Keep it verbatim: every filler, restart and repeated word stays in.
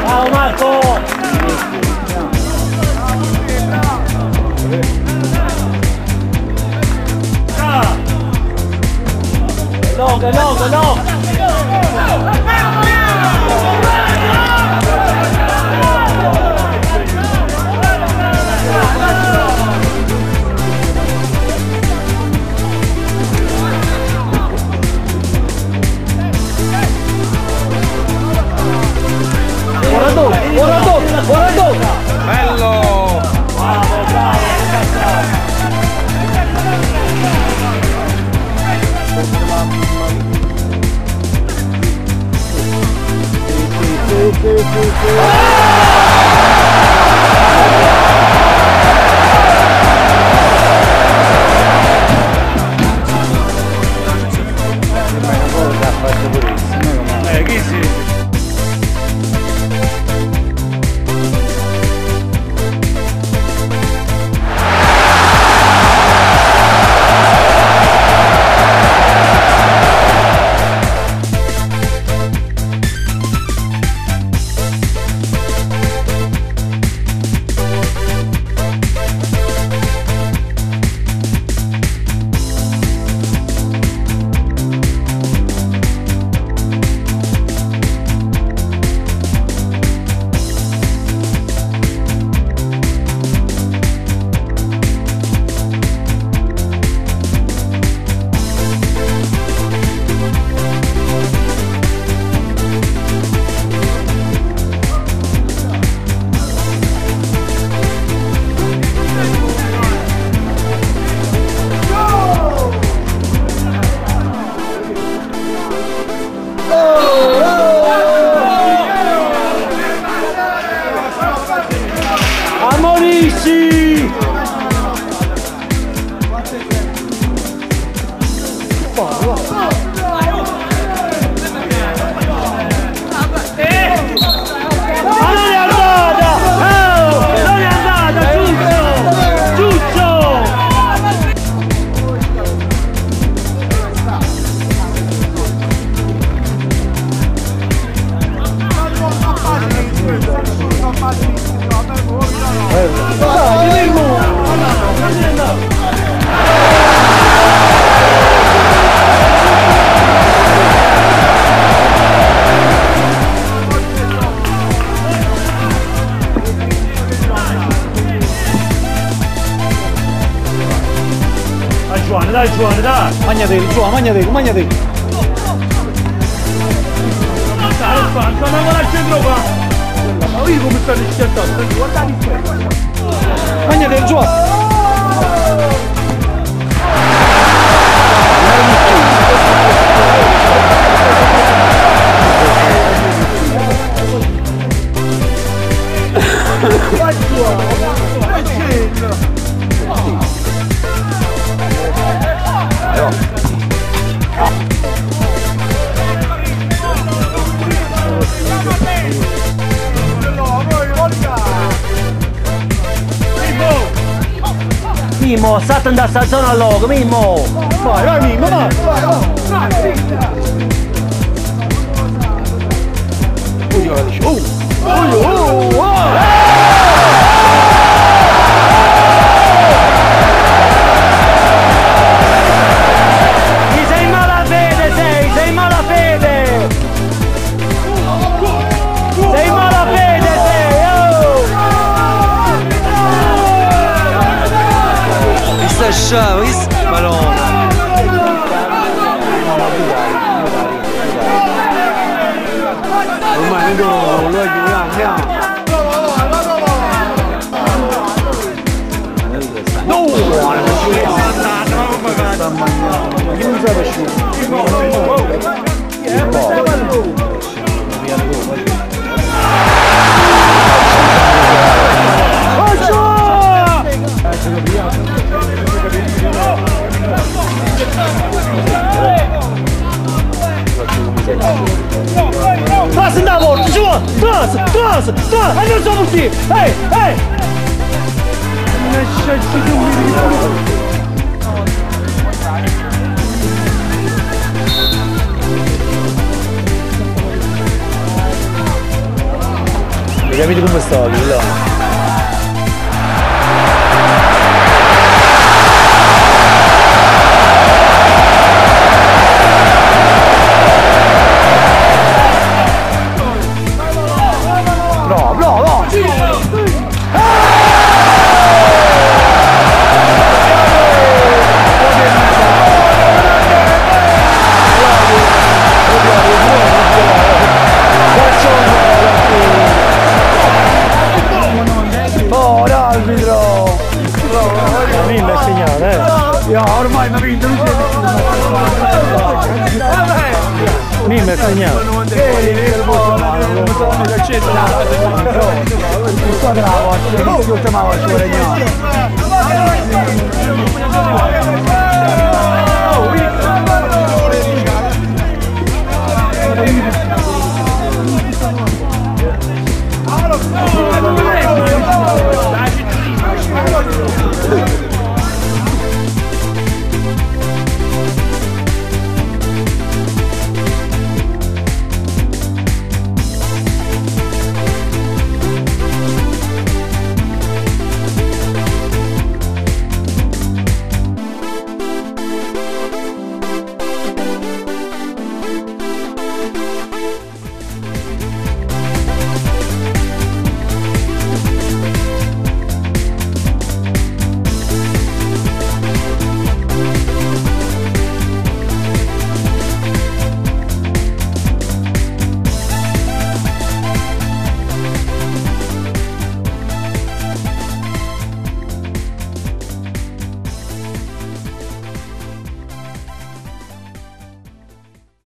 Bravo, Marco! Che loco, che loco, che loco! Ora dopo, ora dopo, ora dopo! Bello! Eh, chi sì? Amorissi! Ma non è andata! Oh! Non è andata, Ciuccio! Ciuccio! Dai, Giuane, dai, Giuane, dai! Magnatelo, Giuane, magnatelo, magnatelo! Dai, Alfonso, ma guarda che trova! Ma io come stanno schiantando, guardate qua! Magnatelo, Giuane! Mimo, state in sta zona logo, Mimo! Vai, vai, Mimo, vai, vai, vai! Ui, ui, ui, ui, ui, ui. Ti sei in malafede, sei, sei in malafede! Sei in malafede, sei, oh! Questa è sciava, questa... Madonna. Ormai non devo, non lo voglio, andiamo. No! Sta mangiando, ma chi non sa nessuno? Trase in da porta, Giuan! Trase, trase, trase! E no so cusì! Ehi, ehi! Lasciaci dormire. Capito come sta, là? Bravo, bravo, bravo! Oh, l'arbitro! Mi me segnalo, eh. Io ormai mi vinto, non c'è nessuno. Mi me segnalo. Bravo, bravo, bravo.